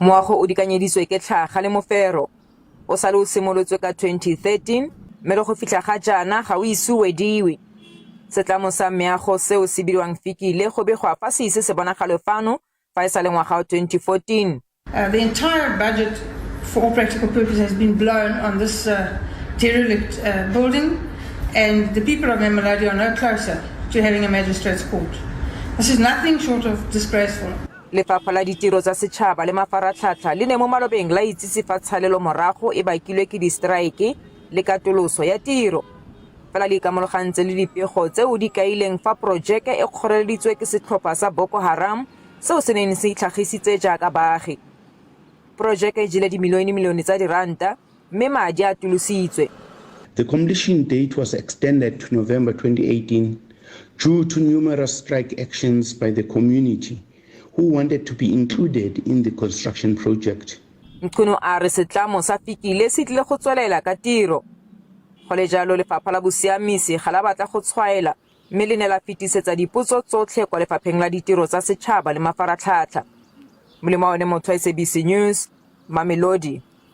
Moago o dikanyeditswe ke tlhaga le mofero. O sale o simolotswe ka 2013 mme le go fitlha ga jaana ga o ise o wediwe. Setlamo sa meago seo se bidiwang Fikile go begwa fa se ise se bonagale fano fa e sale ngwaga wa 2014. The entire budget for all practical purposes has been blown on this derelict building and the people of Mamelodi are no closer to having a magistrate's court. This is nothing short of disgraceful. Lefapha la Ditiro tsa Setšhaba le Mafaratlhatlha le ne mo malobeng la itsise fa tshalelo morago e bakilwe ke distrike le katoloso ya tiro. Fela le ikamologantse le dipego tseo di kaileng fa porojeke e kgoreleditswe ke setlhopha sa Boko Haram seo se neng se itlhagisitse jaaka baagi. Porojeke e jele dimilionemilione tsa diranta mme madi a atolositswe. The completion date was extended to November 2018 due to numerous strike actions by the community who wanted to be included in the construction project. Mchunu a re setlamo sa Fikile se tlile go tswelela ka tiro. Go le jalo, lefapha la bosiamisi ga la batla go tshwaela mme le ne la fetisetsa dipotso tsotlhe kwa lefapheng la ditiro tsa setšhaba le mafaratlhatlha. Molemo wa one motho SABC News, Mamelodi.